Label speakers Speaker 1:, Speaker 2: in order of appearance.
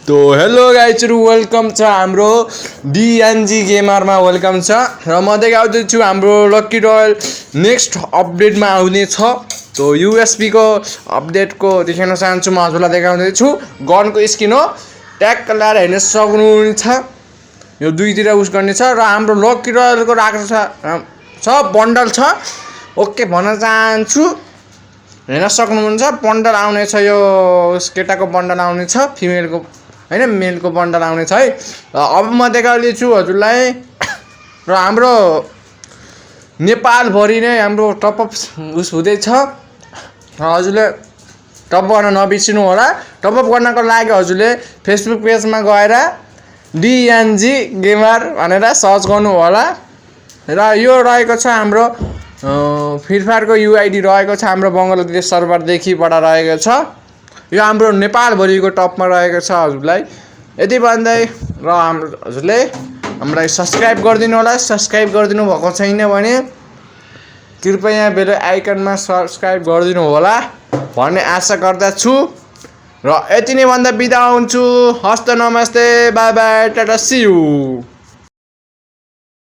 Speaker 1: तो hello गाइजहरु welcome छ हाम्रो डिएनजी गेमरमा वेलकम छ र म देखि आउँदैछु हाम्रो लकी रोयल नेक्स्ट अपडेटमा आउने छ। तो यूएसपी को अपडेट को देखाउन चाहन्छु, म हजुरलाई देखाउँदै छु। गनको स्किन हो, ट्याग लाएर हेर्न सक्नुहुन्छ। यो दुईतिर उस गर्ने छ र हाम्रो लकी रोयल को राखेको छ बन्डल छ। ओके भन्न चाहन्छु, हेर्न सक्नुहुन्छ बन्डल आउने छ। यो केटाको बन्डल आउने छ, फिमेलको हैन मेलको बन्डल आउने छ है। अब म देखाउने छु हजुरलाई। र हाम्रो नेपाल भरि नै हाम्रो टपअप उस हुँदैछ र हजुरले टप गर्न नबिर्सिनु होला। टपअप गर्नको लागि हजुरले फेसबुक पेजमा गएर डिएनजी गेमर भनेर सर्च गर्नु होला। र यो रहेको छ हाम्रो फ्री फायर को युआइडी रहेको छ हाम्रो बंगलादेश सर्भरदेखिबाट रहेको छ। यो हाम्रो नेपाल भरिको टपमा रहेको छ हजुरलाई यति भन्दै। र हजुरले हामीलाई सब्स्क्राइब गरिदिनु होला। सब्स्क्राइब गरिदिनु भएको छैन भने कृपया बेल आइकनमा सब्स्क्राइब गरिदिनु होला भन्ने आशा गर्दछु। र यति नै भन्दा बिदा हुन्छु। हस्त नमस्ते, bye bye, tata, see you.